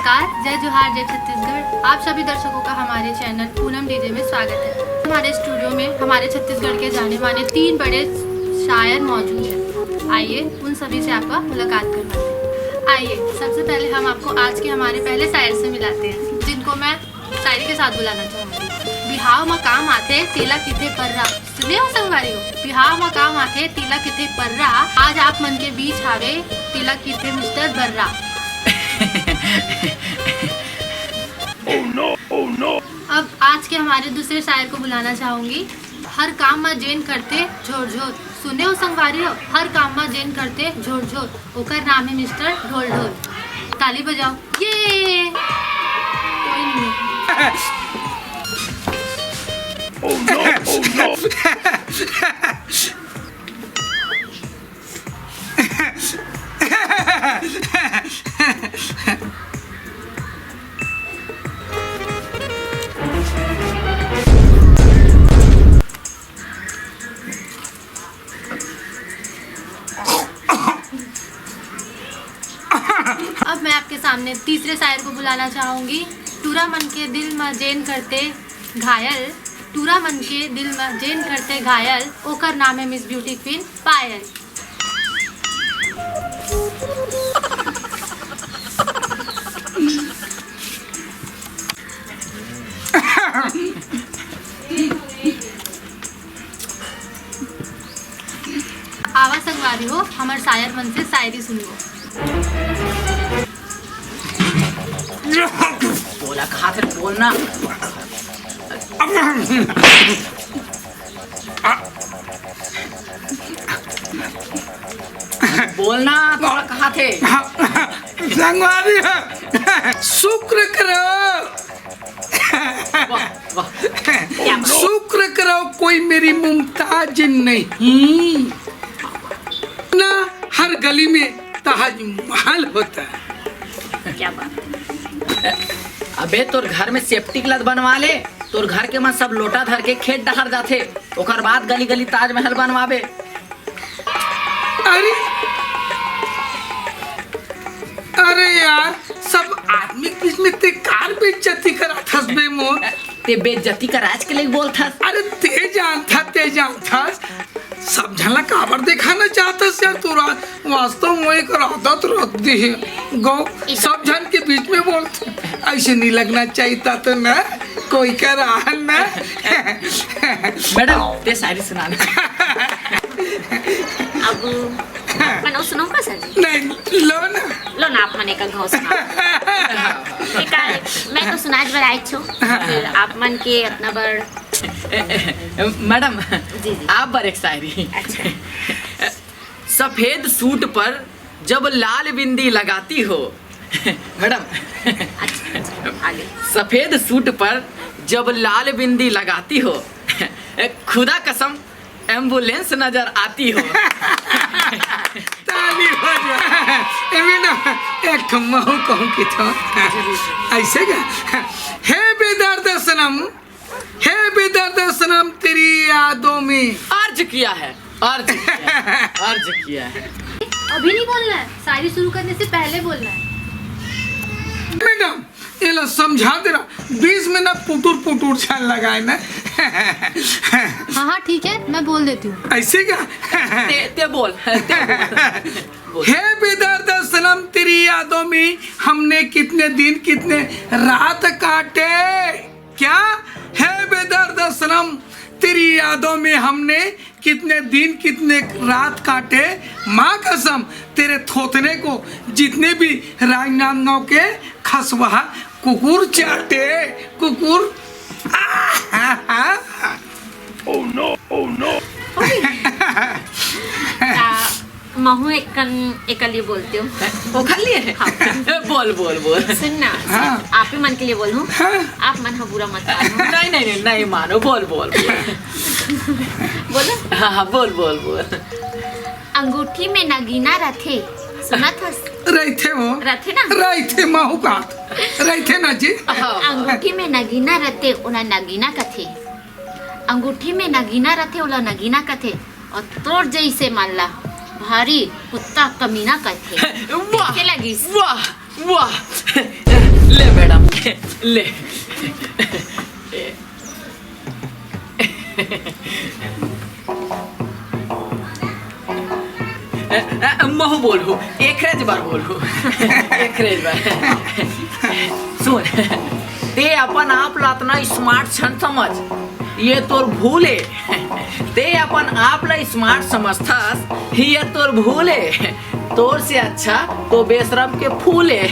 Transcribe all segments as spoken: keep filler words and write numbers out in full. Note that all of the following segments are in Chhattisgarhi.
नमस्कार, जय जोहार, जय छत्तीसगढ़। आप सभी दर्शकों का हमारे चैनल पूनम डीजे में स्वागत है। हमारे स्टूडियो में हमारे छत्तीसगढ़ के जाने माने तीन बड़े शायर मौजूद हैं। आइए, उन सभी से आपका मुलाकात करवाते हैं। आइए, सबसे पहले हम आपको आज के हमारे पहले शायर से मिलाते हैं, जिनको मैं शायरी के साथ बुलाना चाहूंगी। बिहाव म काम आथे, तेला किथे पर्रा। सुने हो संगवारी हो, बिहाव म काम आथे, तेला किथे पर्रा। आज आप मन के बीच हावे, तेला किथे मिस्टर बर्रा। अब आज के हमारे दूसरे शायर को बुलाना चाहूंगी। हर काम म जेन करथे झोर झोर। सुने हो संगवारी हो, हर काम म जेन करथे झोर झोर, ओकर नाम है मिस्टर ढोल ढोल। ताली बजाओ, ये कोई नहीं है। अब मैं आपके सामने तीसरे शायर को बुलाना चाहूंगी। टूरा मन के दिल म जेन करथे घायल, टूरा मन के दिल म जेन करथे घायल, ओकर नाम है मिस ब्यूटी क्वीन पायल। आवा संगवारी हो, हमर शायर मन से शायरी सुनबो। बोला कहा थे, बोलना। बोलना, बोला कहा थे। संगवारी हो, शुक्र करो। वाह, वाह। शुक्र करो कोई मेरी मुमताज नहीं, ना हर गली में ताजमहल होता है। क्या बात है। अबे तोर घर में सेप्टिक लद बनवा ले, तोर घर के मन सब लोटा धर के खेत डहर जाथे, ओकर बाद गली गली ताजमहल बनवाबे। अरे, अरे यार, सब आदमी के बीच में ते कार बेइज्जती करात हस बे मोर। ते बेइज्जती कराज के लिए बोलथस। अरे ते जानथा, ते जानथस, सब झन ला काबर दिखाना चाहथस यार तोरा? वास्तव में एक आदत रख दी है, गौ सब झन के बीच में बोलथे, ऐसे नहीं लगना चाहिए था तो ना कोई कर रहा ना। मैडम, ते शायरी सुनाना। अब मैंने सुनाऊंगा सर जी? नहीं, लो ना। लो ना, आप मन एक घाव सुनाओ। एक आ-, मैं तो सुनाज बर आई छो, फिर आप मन के अपना बर। मैडम, जी, जी। आप बर एक शायरी। अच्छा। सफेद सूट पर जब लाल बिंदी लगाती हो, मैडम, अच्छा, अच्छा, आगे। सफेद सूट पर जब लाल बिंदी लगाती हो, खुदा कसम एम्बुलेंस नजर आती हो। ताली बजा। ए मैडम, एक महू कहूँ कि तो ऐसे का, हे बेदर्द सनम, हे बेदर्द सनम, तेरी यादों में। अर्ज किया है, अर्ज किया है, अर्ज किया है। अभी नहीं बोलना है, शायरी शुरू करने से पहले बोलना है। मैडम, ये लो समझा दे रहा, बीच में ना पुटुर पुटुर छान लगाए ना। हाँ, हाँ, ठीक है, मैं बोल देती हूँ। ऐसे क्या? ते, ते बोल, ते बोल। हे बेदर्द सनम, तेरी यादों में हमने कितने दिन, कितने रात काटे। क्या? हे बेदर्द सनम, तेरी यादों में हमने कितने दिन, कितने रात काटे। माँ कसम, तेरे थोथने को जितने भी राजनांदगांव के खसवा कुकुर चाटे, कुकुर। Oh no, oh no। ता महू एक कन, एकल ये बोलती हूँ। ओखर लिए? हाँ। बोल, बोल, बोल। सुन ना, हाँ। आप ही मन के लिए बोलूँ। हाँ। आप मन ह बुरा मत मानो। नहीं, नहीं, नहीं, नहीं मानो। बोल, बोल, बोल। बोलो। हाँ, हाँ, बोल, बोल, बोल। अंगूठी में नगीना रथे, सुनत हस? रहिथे वो। रथे ना? रहिथे, महू का। रहिथे ना जी। हाँ। अंगूठी में नगीना रथे, ओला नगीना कथे। अंगूठी में नगीना रथे, ओला नगीना कथे। और तोर जइसे मन ला भारी कुत्ता कमीना कथे। वाह, कइसे लगिस? वाह, वाह। ले मैडम, ले। महू बोलहूँ, एकरेज बर बोलहूँ, एकरेज बर। सुन, ते अपन आप ला अतना smart झन समझ, ये तोर भूल ए। ते अपन आप ला smart समझथस, ये तोर भूल ए। तोर से अच्छा तो बेशरम के फूल ए।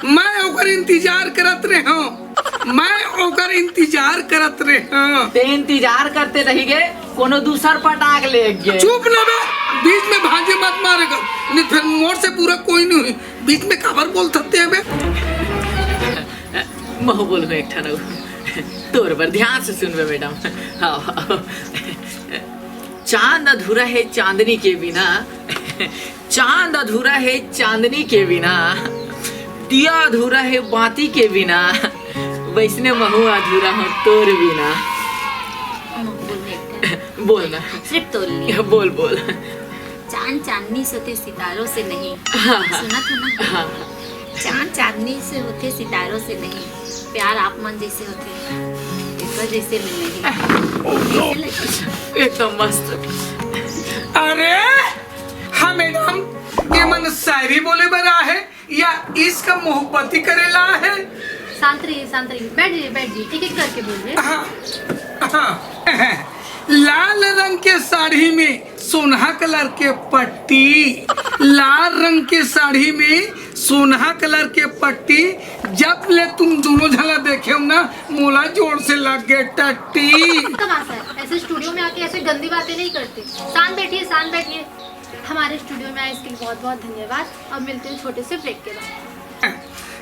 मैं ओकर इंतजार करत रहे हूँ, मैं ओकर इंतजार करत रहे हूँ। ते इंतजार करते रहिगे, कोनो दूसर पटाक लेगे। चुप ना बे, बीच में भांजे मत मारेगा, नहीं फिर मोर से बुरा कोई नहीं हुई। बीच में काबर बोलथस ते बे? महू बोलहूँ एक ठन अउ, तोर बर। ध्यान से सुनबे मैडम। हाँ, हाँ। चांद अधूरा हे चांदनी के बिना, चांद अधूरा हे चांदनी के बिना, दिया अधूरा हे बाती के बिना, वैसने महू अधूरा हूँ तोर बिना। महू बोलहूँ एक ठन। बोल ना। सिर्फ तोर लिए। बोल, बोल। चांद चांदनी से होथे, सितारों से नहीं। हाँ, हाँ। सुनत हो ना? हाँ, हाँ। चांद चांदनी से होथे, सितारों से नहीं। प्यार आप मन जैसे होथे, एकर जैसे में नहीं। कैसे लगे? एकदम मस्त। अरे हाँ मैडम, ये मन शायरी बोले बर आहे या इश्क मोहब्बती करे ला आहे? शांत रहिए, शांत रहिए, बैठ जाइए, बैठ जाइए, एक एक करके बोलिए। हाँ, हाँ। लाल रंग के साड़ी में सोनहा कलर के पट्टी, लाल रंग के साड़ी में सोनहा कलर के पट्टी, जब ले तुम दोनों झन ला देखेंव ना, मोला जोर से लग गे टट्टी। कमाल है, ऐसे स्टूडियो में आके ऐसे गंदी बातें नहीं करते। शांत बैठिए, शांत बैठिए। हमारे स्टूडियो में आए इसके लिए बहुत बहुत धन्यवाद। अब मिलते हैं छोटे से ब्रेक के बाद।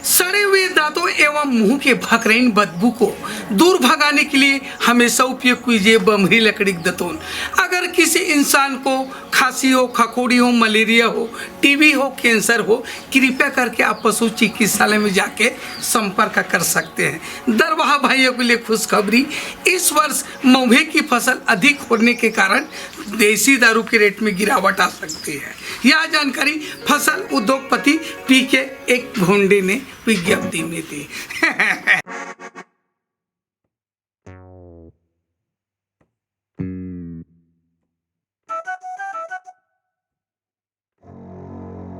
सड़े हुए दांतों एवं मुंह के भकरैन बदबू को दूर भगाने के लिए हमेशा उपयोग कीजिए बमरी लकड़ी के दतोन। अगर किसी इंसान को खांसी हो, खखोड़ी हो, मलेरिया हो, टीबी हो, कैंसर हो, कृपया करके आप पशु चिकित्सालय में जाके संपर्क कर सकते हैं। दरवाहा भाइयों के लिए खुशखबरी, इस वर्ष महुए की फसल अधिक होने के कारण देसी दारू के रेट में गिरावट आ सकती है। यह जानकारी फसल उद्योगपति पी के एक भोंडे ने विज्ञप्ति में दी।